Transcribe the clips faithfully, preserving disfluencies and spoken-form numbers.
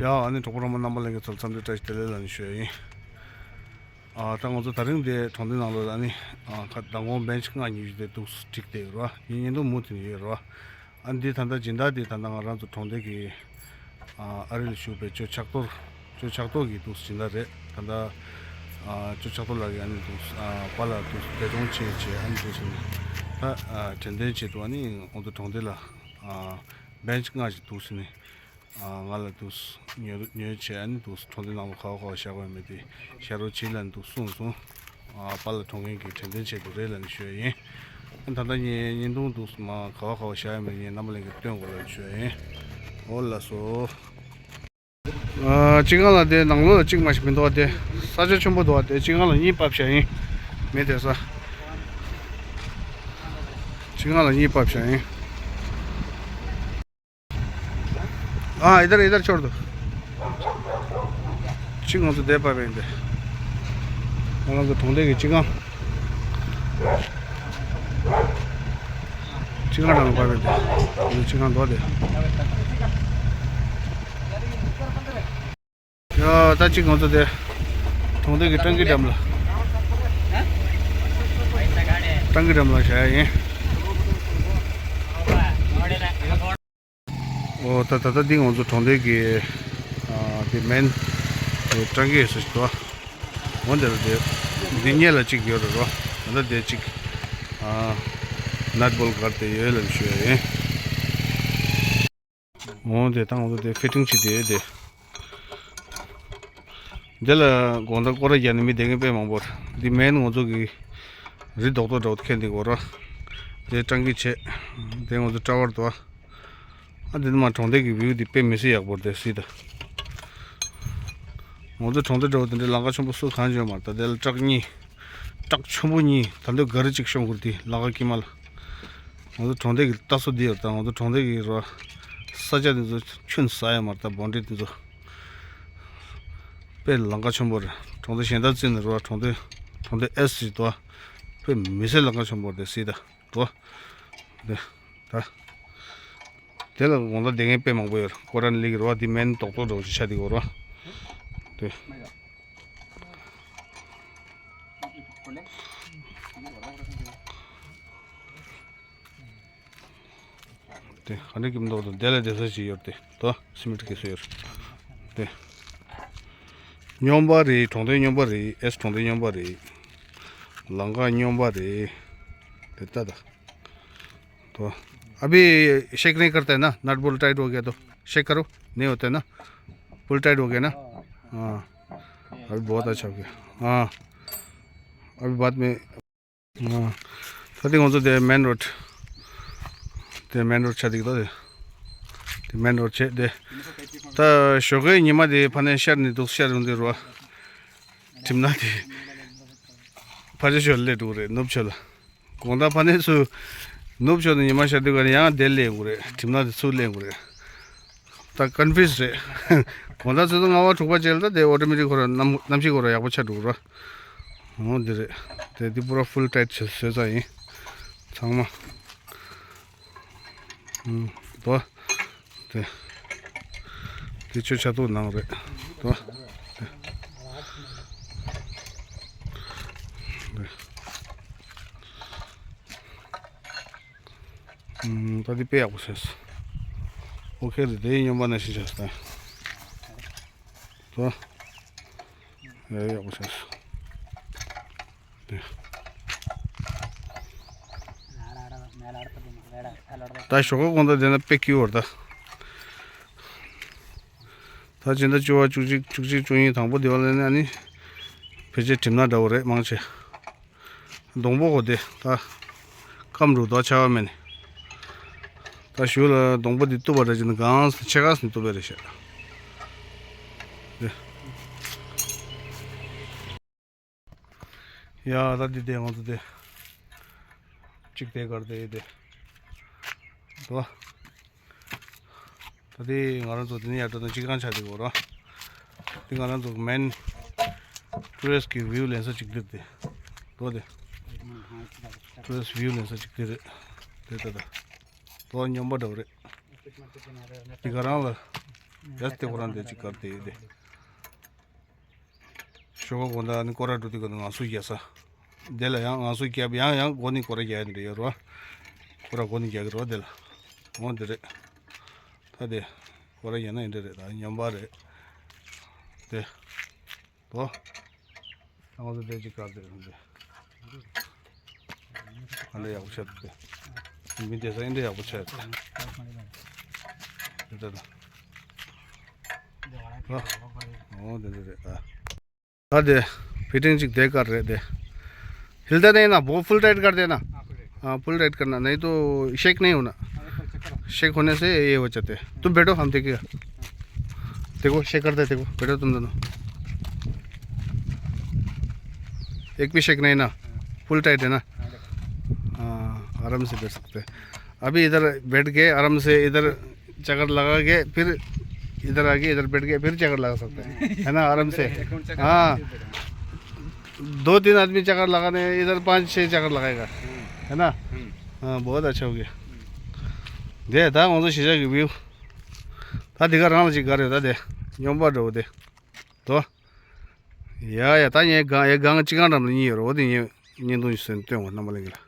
ཡ། ཨ་ནི་གྲོགས་པོ་རོགས་པ་རྣམ་པ་ལྷན་རྒྱས་ཚོར་འཚམས་འདྲི་བཀྲ་ཤིས་བདེ་ལེགས་ལབ་ནས་ཞུ་ཡ་ཡིན། ཨ། ད་ང་ཚོ་དེ་རིང་འདི་གྲོང་སྡེ་ནང་ལོགས་ལ་ཨ་ནི། ཨ། ཁ་མདང་དགོང་བེན་ཆི་ལྔ་ཉོས་ཏེ་འདུག་སྒྲིག་བསྡད་ཡོད་རེད་བ། ངས་བརྙན་ཐུང་མུ་མཐུད་ནས་ཡོད་རེད་བ། ཨ། འདི་ད་ལྟ་སྦྱིན་བདག་འདི་ད་ལྟ་ང་རང་ཚོ་གྲོང་སྡེ་གི། ཨ། ཨ་རི་ལ་བཞུགས་པའི་ཇོ་ཕྱག་རྡོར། ཇོ་ཕྱག་རྡོར་གྱི་འདུག་སྦྱིན་བདག་རེད་ད་ལྟ། ཨ། ཇོ་ཕྱག་རྡོར་ལགས་ཀྱིས་ཨ་ནི་འདུག་ཨ། པཱ་ལགས་འདུག་འདས་གྲོངས་ཕྱིན་བྱས་ཨ་ནི་འདུག་ཟེར་ནས། ད། ཨ། དྲན་རྟེན་ཆེད་དུ་ཨ་ནི་ང་ཚོ་གྲོང་སྡེ་ལ། ཨ། བེན་ཆི་ལྔ་ཞིག་འདུག་ཟེར་ནས། ཨ། ང་ལ་འདུག་ཉོ་ཉོས་བྱས་ཨ་ནི་འདུག་གྲོང་སྡེ་ནང་ལ་ག་བ་ག་བ་བཞག་དགོས་མེད་དེ་བཞག་རོགས་བྱེད་ལབ་ནས་འདུག་གསུངས་སོང་། ཨ། པཱ་ལགས་གྲོངས་མཁན་གྱི་དྲན་རྟེན་ཆེད་དུ་རེད་ལབ་ནས་ཞུ་ཡ་ཡིན། ཨ། ད་ལྟ་ངས་བརྙན་ཐུང་འདུག་མ་ག་བ་ག་བ་བཞག་ཡ་མེད་ངས་རྣམ་པ་ལྷན་རྒྱས་སྟོན་དགོས་ལབ་ནས་ཞུ་ཡ་ཡིན། འོ་ལགས་སོ། ཨ། སྤྱི་ཁང་ལ་དེ་ནང་ལོགས་ལ་གཅིག་མ་ཞིག་མི་འདུག་བ། དེ་ས་ཆ་ཆེན་པོ་འདུག་བ། དེ་སྤྱི་ཁང་ལ་གཉིས་ཕབ་བཞག་ཡིན། མི་དེ་ས། སྤྱི་ཁང་ལ་གཉིས་ཕབ་བཞག་ཡིན། ཨ། इधर इधर छोड़ दो། གཅིག་ང་ཚོ་དེ་ཕབ་ཡིན་དེ། ང་རང་ཚོ་གྲོང་སྡེ་གི་སྤྱི་ཁང་། སྤྱི་ཁང་ནང་ལ་ཕབ་ཡིན་དེ། ང་ཚོ་སྤྱི་ཁང་འདུག་བ་དེ། ཡ། ད་གཅིག་ང་ཚོ་དེ་གྲོང་སྡེ་གི་ཊང་ཀི་འགྲམ་ལ། ཊང་ཀི་འགྲམ་ལ་བཞག་ཡ་ཡིན། འོ། ད་ད་ལྟ་འདི་ང་ཚོ་གྲོང་སྡེ་གི། ཨ། དེ་མེན་ཊང་ཀི་ཡོད་ས་ཞིག་འདུག་འོ། འདི་ལ་དེ་འདི་སྔོན་ལ་གཅིག་ཡོད་རེད་རོ། ད་ལྟ་དེ་གཅིག་ཨ། ནཊ་བོལ་བསྒར་ཏེ་ཡོད་ལབ་ཞུ་ཡ་ཡིན། འོ། དེ་དང་འོ་དེ་ཕི་ཊིང་བྱེད་དེ་དེ། འདི་ལ་དགོང་དག་སྐོར་ར་རྒྱག་ནས་མི་བསྡད་མཁན་དཔེ་མང་པོ་རེད། འདི་མེན་ང་ཚོ་གི་རི་རྡོག་རྡོག་འདྲ་བོ་ཁེལ་འདི་གོ་ར། དེ་ཊང་ཀི་བྱས། དེ་ང་ཚོ་ཊ་ཝར་འདུག་ཨ། ཨ། འདི་ནས་མར་གྲོང་སྡེ་གི་བིའུ་འདི་དཔེ་མི་སྲིད་ཡག་པོ་རེད་དེ། སྲིད་ད། ང་ཚོ་གྲོང་སྡེ་འདྲ་བོ་དེ་འདྲའི་ལམ་ཁ་ཆེན་པོ་སུ་གང་བྱོན་མ་རེད། ད་དེ་ལ་ཊག་གཉིས། ཊག་ཆེན་པོ་གཉིས། ད་འདོད་ག་རེ་གཅིག་ཤོང་དགོས་རེད་དེ་ལམ་ཁ་དཀྱིལ་མ་ལ། ང་ཚོ་གྲོང་སྡེ་གི་ལྟ་ས་འདི་ཡོད་ད། ང་ཚོ་གྲོང་སྡེ་གི་རོ། ས་ཆ་འདི་ཚོ་ཁྱོན་ཟ་ཡ་མ་རེད་ད། བོན་ཌི་འདི་ཚོ། དཔེ་ལམ་ཁ་ཆེན་པོ་རེད། གྲོང་སྡེ་གཞན་དག་བརྩིས་ནས་རོ། གྲོང་སྡེ། གྲོང་སྡེ་ཨེས་ཞིག་འདུག་དཔེ་མི་སྲིད་ལམ་ཁ་ཆེན་པོ་རེད་སྲིད་ད། འགྲོ། འདི། ད། དེ་ལ་དགོང་དག་བསྡད་མཁན་དཔེ་མང་པོ་ཡོད་རེད། སྐོར་ར་ནས་སླེབས་ཀྱི་རེད་བ། འདི་མེན་རྡོག་རྡོག་འདྲ་བོ་ཅིག་ཆགས་བསྡད་ཀྱི་ཡོད་རེད་བ། དེ། དེ་ག་འདྲ་གི་མི་འདུག་དང་། དེ་ལ་བསྡད་ས་ཞིག་ཡོད་རེད་དེ། དོ་སི་མེན་ཊི་གི་སུ་ཡོད་རེད་དེ། སྨྱོན་པ་རེད། གྲོང་སྡེ་སྨྱོན་པ་རེད། ཨེས་གྲོང་སྡེ་སྨྱོན་པ་རེད། ལམ་ཁ་སྨྱོན་པ་རེད། དེ་ལྟ་ད། तो अभी शेक नहीं करता है ना, नट बोल्ट टाइट हो गया तो शेक करो, नहीं होता है ना, पुल टाइट हो गया ना। हाँ, अभी बहुत अच्छा हो गया। हाँ, अभी बाद में। हाँ, ད་དེ་ང་ཚོ་དེ་མེན་རོཌ། དེ་མེན་རོཌ་ཆགས་འདུག་ད། དེ་དེ་མེན་རོཌ་བྱས་དེ། ད་ཞོགས་ཀའི་ཉི་མ་དེ་ཕ་ནས་ཤར་ནས་འདུག་ཤར་ཡོང་དུས་རོ། གྲིབ་ནག་དེ་ཕར་ཕྱོགས་ལ་སླེབས་འགྲོ་གི་རེད། ནུབ་ཕྱོགས་ལ། དགོང་དག་ཕ་ནས་ཚུར་ནུབ་ཕྱོགས་ནས་ཉི་མ་ཤར་དུས་ག་ནས་ཡང་དེར་སླེབས་དགོས་རེད། གྲིབ་ནག་དེ་ཚུར་སླེབས་དགོས་རེད། ད་ཀོན་ཕིའུ་ཛི་རེད། དགོང་དག་ཆུ་ཚོད་ལྔ་པ་དྲུག་པ་བྱས་ལ་ད་དེ་ཨོ་ཊོ་མེ་ཊིག་ཁོ་ར་གནམ་གནམ་གཤིས་ཁོ་ར་ཡག་པོ་ཆགས་འགྲོ་གི་རེད། འོ་འདི་རེད། དེ་འདི་པུ་ར་ཕུལ་ཊའིཊ་བྱས་བཟོས་ཚར་ཡིན། ཚང་མ། ཨུམ། དོ། དེ། དེ་ཆོས་ཆ་ཏོག་ནང་རེད། དོ། དེ། དེ། ཨུམ། ད་དེ་དཔེ་ཡག་པོ་བྱས་སོང་། ཨོ་ཁེ་རེད། དེའི་སྨྱོན་པ་ནང་བཞིན་བྱས་སོང་། དོ། ཡག་པོ་བྱས་སོང་། དེ། ད་ཞོགས་ཀ་དགོང་དག་བསྡད་ན་དཔེ་སྐྱིད་པོ་རེད་ད། ད་སྤྱི་ཟླ་བཅུ་པ་བཅུ་གཅིག་བཅུ་གཅིག་བཅུ་གཉིས་དང་པོ་དེ་བ་ལ་ནི་ཨ་ནི་ཕལ་ཆེར་གྲིབ་ནག་འདྲ་བོ་རེད་མང་ཆེ། སྡོང་པོ་གོ་དེ་ད་སྐམ་འགྲོ་དོ་ཆར་པ་མེད་ནི། ད་གཞུག་ལ་སྡོང་པོ་དེ་གཏུབ་པ་འདྲ་བྱས་ན་གང་ཕྱེད་ཀ་ཙམ་གཏུབ་པ་རེད་ཤག་དེ། ཡ། ད་འདི་དེ་ང་ཚོ་དེ་གཅིག་དེ་གར་དེ་དེ་དོ། ད་དེ་ང་རང་ཚོ་དེ་ནས་ཡར་འགྲོ་དང་གཅིག་རྐང་ཆགས་དེ་གོ་ར། དེ་ང་རང་ཚོ་མེན་ཊུ་རི་སི་ཊི་གི་བིའུ་ལེན་ས་གཅིག་དེ་རེད་དེ། དོ་དེ། ཊུ་རི་སི་ཊི་བིའུ་ལེན་ས་གཅིག་དེ་རེད། དེ་ད་ད། དོ་སྨྱོན་པ་འདྲ་བོ་རེད། དེ་ག་རང་ལ། ཡ་དེ་ཁོ་རང་དེ་ཅིག་གར་དེ་ཡོད་དེ། ཤོག་ཁ་དགོང་དག་ནི་སྐོར་ར་འགྲོ་དུས་ག་ནི་ང་ཚོ་རྒྱག་ས། དེ་ལ་ཡང་ང་ཚོ་རྒྱབ་ཡང་ཡང་སྒོ་ནི་སྐོར་ར་རྒྱག་ཡ་འདྲ་ཡོད་རོ། སྐོར་ར་སྒོ་ནི་རྒྱག་གི་རོ་དེ་ལ། འོ་འདི་རེད། ད་དེ། སྐོར་ར་རྒྱག་ན་ཡིན་འདྲ་རེད། ད་སྨྱོན་པ་རེད། དེ། དོ། ང་ཚོ་དེ་ཅིག་གར་དེ་རེད། ཨ་འདྲ་ཡག་པོ་ཆགས་འདུག་མི་དེ་ས་ཨིན་འདྲ་ཡག་པོ་ཆགས་འདུག་འདི་ལྟ་དང་། ཨོ་འདི་འདྲ་རེད་ཨ། ད་དེ་ཕི་ཊིང་ཅིག་དེ་གར་རེད་དེ། हिलता नहीं ना, वो फुल टाइट कर देना। हाँ, फुल टाइट। हाँ, फुल टाइट करना, नहीं तो शेक नहीं होना। शेक होने से ये हो जाते हैं। तुम बैठो, हम देखेगा। देखो, शेक करते हैं, देखो, बैठो तुम दोनों। एक भी शेक नहीं ना, फुल टाइट है ना। हाँ, आराम से बैठ सकते हैं। अभी इधर बैठ के आराम से इधर चक्कर लगा के फिर इधर आके इधर बैठ के फिर चक्कर लगा सकते हैं, है ना, आराम से। हाँ, दो तीन आदमी चक्कर लगाने, इधर पाँच छः चक्कर लगाएगा, है ना। हाँ, बहुत अच्छा हो गया। དེ་ད་ང་ཚོ་གཞིས་ཆགས་ཀྱི་བིའུ། ད་འདི་ག་རང་ལ་ཅིག་ག་རེད་ད་དེ། སྨྱོན་པ་འདྲ་བོ་དེ། དོ། ཡ་ཡ་ད་ངའི་སྒང་ངའི་སྒང་གཅིག་སྒང་འགྲམ་ལ་གཉིས་ཡོད་རེད། འོ་དེ་ངས་བརྙན་ཐུང་ཞིག་བཟོས་ནས་སྟོན་དགོས། རྣམ་པ་ལྷན་རྒྱས་ལ།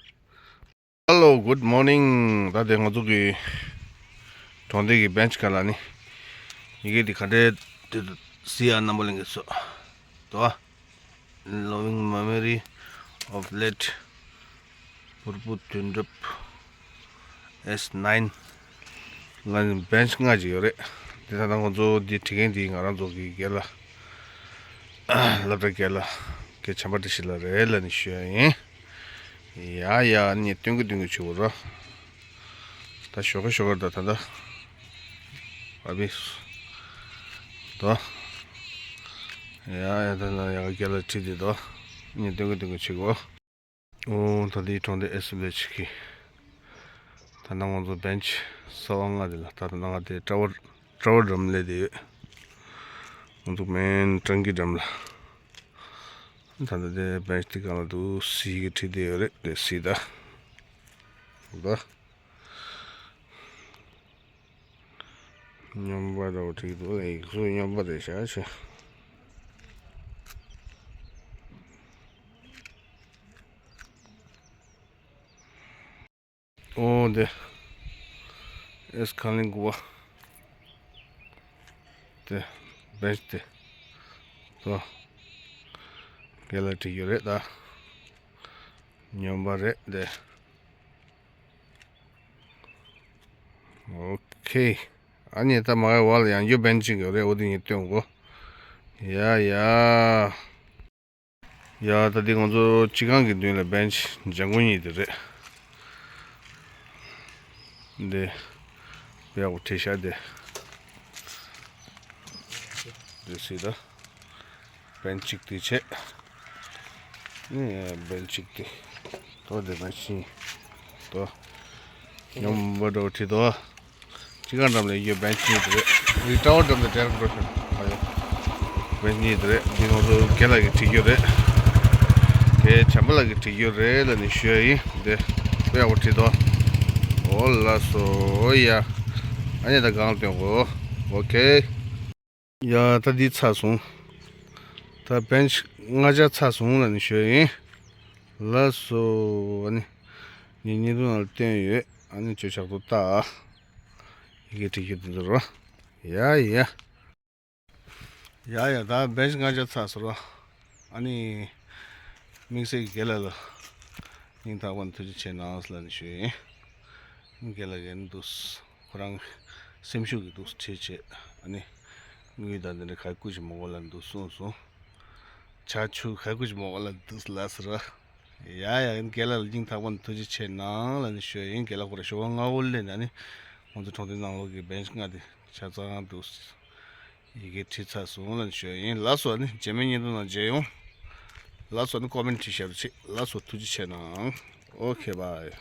Hello, good morning. ད་དེ་ང་ཚོ་གི་གྲོང་སྡེ་གི་བེན་ཅི་སྒང་ལ་ནི་ཡི་གེ་འདི་ག་འདྲའི་དེ་གཟིགས་ཡ། རྣམ་པ་ལྷན་རྒྱས་ཚོ། དོ། Loving memory of late Purpo Tundrup S nine. ང་ནི་བེན་ཅི་ལྔ་ཅིག་ཡོད་རེད། དེ་ད་ལྟ་ང་ཚོ་འདི་བྲིས་མཁན་འདི་ང་རང་ཚོ་གི་རྒན་ལགས། སློབ་གྲྭ་རྒན་ལགས། རྒན་བྱམས་པ་བཀྲ་ཤིས་ལགས་རེད་ལབ་ནས་ཞུ་ཡ་ཡིན། ཡ་ཡ་ནི་སྟོན་གི་སྟོན་གི་བྱེད་དགོས་རོ། ད་ཞོགས་ཀ་ཞོགས་ཀ་ད་ད་ད། ཨ་བི། དོ། ཡ་ཡ་ད་ན་ཡ་ག་རྒན་ལགས་ཁྲིད་དེ་དོ། ནི་སྟོན་གི་སྟོན་གི་བྱེད་དགོས། ཨོ་ད་འདི་གྲོང་སྡེ་ཨེ་སི་བྷི་ལེ་ཇི་གི། ད་ནང་ང་ཚོ་བེན་ཅི་གསར་པ་ལྔ་དེ་ལ་ད་ད་ནང་ང་དེ་ཀྲ་བ་ཀྲ་བ་འགྲམ་སླེབས་དེ་ཡོད། ང་ཚོ་མེན་ཊང་གི་འགྲམ་ལ། ད་ད་དེ་བེན་ཅི་དེ་གང་ལ་འདུག་ཟེར་གི་བྲིས་དེ་ཡོད་རེད་དེ་ཟེར་ད། ད། སྨྱོན་པ་འདྲ་བོ་བྲིས་འདུག་ཡིག་གཟུགས་སྨྱོན་པ་རེད་ཤག་ཤག་ཨོ་དེ། ཨེ་སི་ཁ་ལིང་གུ་བ། དེ། བེན་ཅི་དེ། དོ། རྒན་ལགས་བྲིས་ཡོད་རེད་ད། སྨྱོན་པ་རེད་དེ། ཨོ་ཁེ། ཨ་ནི་ད་མ་གའི་བར་ལ་ཡང་རྒྱུ་བེན་ཅི་ཡོད་རེད། འོ་དེ་ངས་སྟོན་གོ། ཡ་ཡ། ཡ་ད་འདི་ང་ཚོ་སྤྱི་ཁང་གི་མདུན་ལ་བེན་ཅི་ལྗང་གུ་གཉིས་དེ་རེད། འདི་ཡག་པོ་བྲིས་ཤག་འདི། འདི་སྲིད་ད། བེན་ཅི་གཅིག་དེ་བྱས། ནི་བེན་ཅི་གཅིག་དེ། དོ་དེ་བེན་ཅི་གཉིས། དོ། སྨྱོན་པ་འདྲ་བོ་བྲིས་དོ། སྤྱི་ཁང་འགྲམ་ལ་ཡོད་བེན་ཅི་གཉིས་དེ་རེད། རི་ཀྲ་བ་འགྲམ་ལ་འདྲ་འགྲོ་ཤག་ཨ་ཡོ། བེན་ཅི་གཉིས་དེ་རེད། འདི་ང་ཚོ་རྒན་ལགས་ཀྱིས་བྲིས་རྒྱུ་རེད། རྒན་བྱམས་པ་ལགས་ཀྱིས་བྲིས་རྒྱུ་རེད་ལབ་ནས་ཞུ་ཡ་ཡིན། འདི་དཔེ་ཡག་པོ་བྲིས་དོ། ཨོ་ལགས་སོ་ཡ། ཨ་ནི་ད་གང་སྟོན་གོ། ཨོ་ཁེ། ཡ་ད་འདི་ཚར་སོང་། ད་བེན་ཅི་ལྔ་ཆ་ཚར་སོང་ལབ་ནས་ཞུ་ཡ་ཡིན། ལགས་སོ། ཨ་ནི་ངས་བརྙན་ཐུང་ནང་ལ་བསྟན་ཡོད། ཨ་ནི་ཁྱོད་ཕྱག་ཏུ་བལྟ། ཡི་གེ་བྲིས་རྒྱུ་དེ་ཚོ་རོ། ཡ་ཡ། ཡ་ཡ་ད་བེན་ཅི་ལྔ་ཆ་ཚར་སོང་རོ། ཨ་ནི་དམིགས་བསལ་གྱི་རྒན་ལགས་ལ་སྙིང་ཐག་པ་ནས་ཐུགས་རྗེ་ཆེ་གནང་ལབ་ནས་ཞུ་ཡིན། རྒན་ལགས་ཀྱིས་འདུག་ཁོ་རང་སེམས་ཤུགས་ཀྱིས་འདུག་ཁྲིད་བྱས། ཨ་ནི་དངུལ་དང་འདི་འདྲ་ག་རེ་བསྐུར་གྱི་མ་དགོས་ལབ་འདུག་གསུངས་སོང་། ཇ་ཆུ་ག་རེ་བསྐུར་གྱི་མ་དགོས་ལབ་འདུག་ལབ་ཟེར། ཡ་ཡ་རྒན་ལགས་ལ་སྙིང་ཐག་པ་ནས་ཐུགས་རྗེ་ཆེ་གནང་ལབ་ནས་ཞུ་ཡིན། རྒན་ལགས་ཁོ་རང་ཞོགས་པ་སྔ་པོ་སླེབས་ནས་ཨ་ནི་ང་ཚོ་གྲོང་སྡེ་ནང་ལོགས་ཀྱི་བེན་ཅི་ལྔ་དེ་ཆ་ཚང་འདུག་ཡི་གེ་བྲིས་ཚར་སོང་ལབ་ནས་ཞུ་ཡིན། ལགས་སོ། ཨ་ནི་རྗེས་མའི་བརྙན་ཐུང་ནང་མཇལ་ཡོང་། ལགས་སོ། ཨ་ནི་ཀོ་མེན་ཊི་བྲིས་བཞག་རོགས་བྱེད། ལགས་སོ། ཐུགས་རྗེ་ཆེ་གནང་། ཨོ་ཁེ་བྷའི།